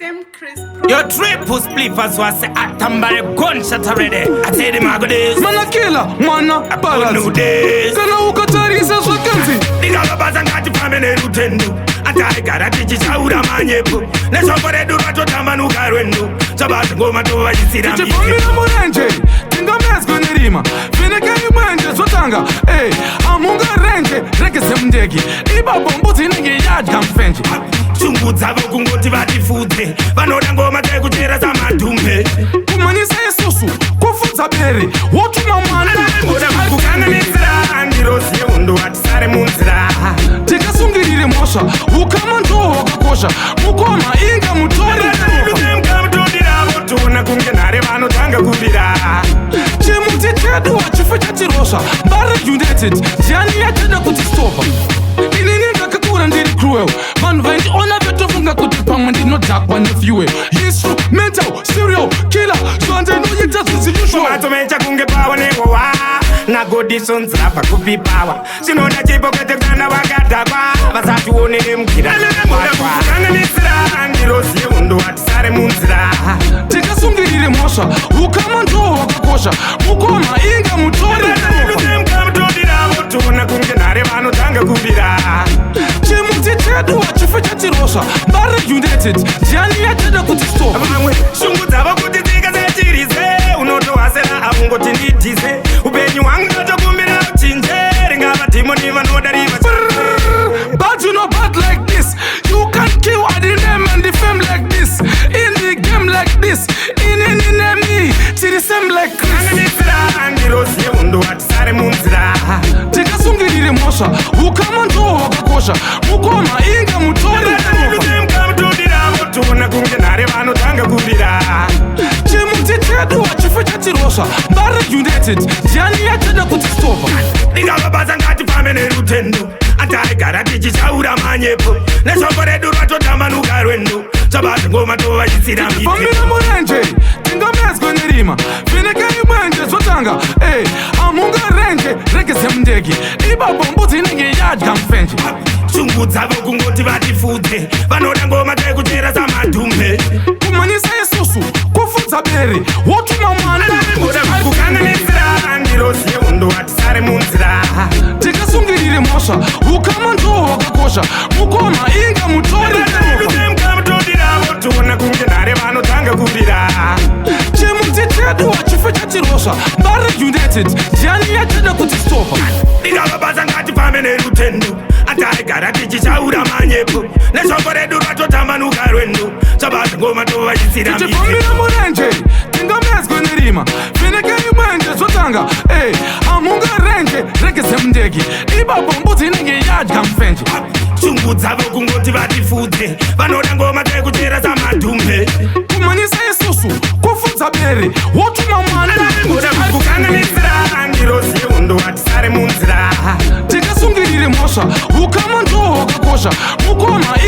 Sam Chris Pro. Your triple spliffers was atambare gunshot already. I tell them I go this. Manakela mwana New balance days. kana ukatarisa zvakanzi Ndingavabaza ngatifambe nerutendo. Ataigara tichichaura manyepo. Neshoko redu ratotamanuka rwendo. Zvabazi ngoma tovachisira miti. Tichifambira murenje tingamedzwe nerima. Vhenekai mwenje zvotanga e amungarenje regese mundege ipapo mbudzi inenge yadya mufenje. Shungu dzavo kungoti vatifudze. Vanoda ngoma dzekuchera samadhumbe. Kumhanyisa isusu kufudza bere wotuma mwana Kuda kukanganisira ndirozi yehondo hatisare munzira. Tikasungirire mhosva ukama ndo hwakakosha mukoma inga mutori neropa. Mukamutodira votoona kunge nhare vanotanga kubira. Chimuti chedu hachife chatirosva. Mbare United ndiani yachada kuti stopa? Inini ndakakura ndiri cruel, vanhu vaindiona vetofunga kuti pamwe ndinodhakwa nefuel. Instrumental serial killer, zvandinoita zvisi usual. Matomecha kunge paonekowa nagodisonzira pakupi pawa zvinoda chipo kwete kana wakadhakwa vasatione mukira. Kukanganisira ndirozi yehondo hatisare munzira. Tikasungirire mhosva ukama ndo hwakakosha mukoma inga mutori neropa. Mukamutodira votoona kunge nhare vanotanga kubira. Chimuti chedu hachife chatirosva. Mbare United ndiani yachada kuti stopa? Vamwe shungu dzavo kuti tsika sechirise unotohasera aungoti ndidhise upenyu hwangu ndotokumbira uchinje ringava dhimoni vanoda riva. But you know bad like this. You can't kill at the name and the fame like this. In the game like this. In me. Till the same like Chris. Kanganisira ndirozi yehondo hatisare munzira. Tikasungirire mhosva ukama ndo hwakakosha mukoma inga mutori neropa. Mukamutodira votoona kunge nhare vanotanga kubira. Chimuti chedu hachife chatirosva. Mbare United ndiani yachada kuti stopa? Ndingavabaza ngatifambe nerutendo ataigara tichichaura manyepo neshoko redu ratotamanuka rwendo zvabazi ngoma tovachisira miti. Fambira murenje tingamedzwe nerima. Vhenekai mwenje zvotanga e amungarenje regese mundege ipapo mbudzi inenge yadya mufenje. Shungu dzavo kungoti vatifudze vanoda ngoma dzekuchera samadhumbe. Kumhanyisa isusu kufudza bere wotuma mwana Kuda kukanganisira ndirozi yehondo hatisare munzira. Tikasungirire mhosva ukama ndo hwakakosha mukoma inga mutori neropa. Mukamutodira votoona kunge nhare vanotanga kubira. Chimuti chedu hachife chatirosva. Mbare United ndiani yachada kuti stopa? Ndingavabaza ngatifambe nerutendo ataigara tichichaura manyepo neshoko redu ratotamanuka rwendo zvabazi ngoma tovachisira miti. Tichifambira murenje tingamedzwe nerima. Vhenekai mwenje zvotanga e amungarenje regese mundege ipapo mbudzi inenge yadya mufenje. Shungu dzavo kungoti vatifudze vanoda ngoma dzekuchera samadhumbe. Kumhanyisa isusu kufudza bere wotuma mwana Kuda kukanganisira ndirozi yehondo hatisare munzira. Tikasungirire mhosva ukama ndo hwakakosha mukoma